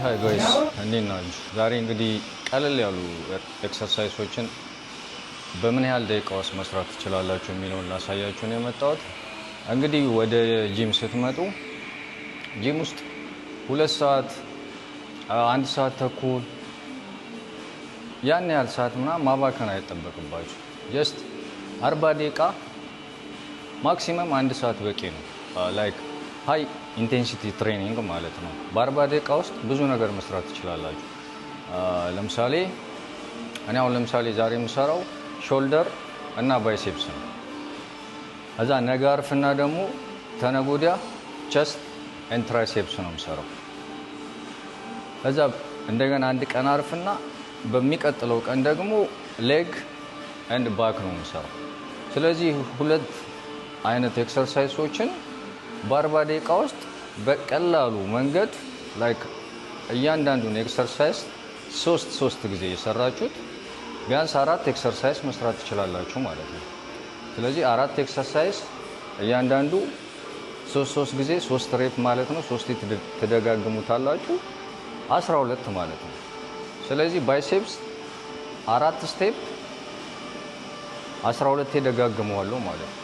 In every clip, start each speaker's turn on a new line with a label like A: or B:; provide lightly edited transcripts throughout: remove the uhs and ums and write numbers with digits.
A: Hi guys፣ እንዴት ናችሁ? ዛሬ እንግዲህ ቀለል ያሉ exercise ኦችን በምን ያህል ደቂቃ ውስጥ መስራት ትችላላችሁ የሚለውን ላሳያችሁ ነው የመጣሁት። እንግዲህ ወደ ጂም ስትመጡ ጂም ውስጥ 2 ሰዓት፣ 1 ሰዓት ተኩል፣ ያን ያህል ሰዓት ምናምን ማባከን አይጠበቅባችሁ። Just 40 ደቂቃ፣ maximum 1 ሰዓት በቂ ነው። Like high intensity training ማለት ነው። በ40 ደቂቃ ውስጥ ብዙ ነገር መስራት ትችላላችሁ። ለምሳሌ እኔ አሁን ለምሳሌ ዛሬ የምሰራው shoulder እና biceps ነው። እዛ ነገ አርፍና ደግሞ ተነገወዲያ chest and triceps ነው የምሰራው። ከዛ እንደገና አንድ ቀን አርፍና በሚቀጥለው ቀን ደግሞ leg and back ነው የምሰራው። ስለዚህ ሁለት አይነት exercise ኦችን በ40 ደቂቃ ውስጥ በቀላሉ መንገድ like እያንዳንዱን exercise ሶስት ሶስት ጊዜ የሰራችሁት ቢያንስ አራት exercise መስራት ትችላላችሁ ማለት ነው። ስለዚህ አራት exercise እያንዳንዱ ሶስት ሶስት ጊዜ፣ ሶስት rep ማለት ነው። ሶስት ትደጋግሙታላችሁ፣ 12 ማለት ነው። ስለዚህ biceps አራት step 12 ደጋግመዋለሁ ማለት ነው።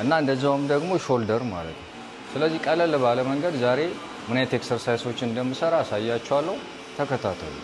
A: እና እንደዛውም ደግሞ shoulder ማለት ነው። ስለዚህ ቀለል ባለ መንገድ ዛሬ ምን አይነት exercise ኦችን እንደምሰራ አሳያችኋለሁ። ተከታተሉ።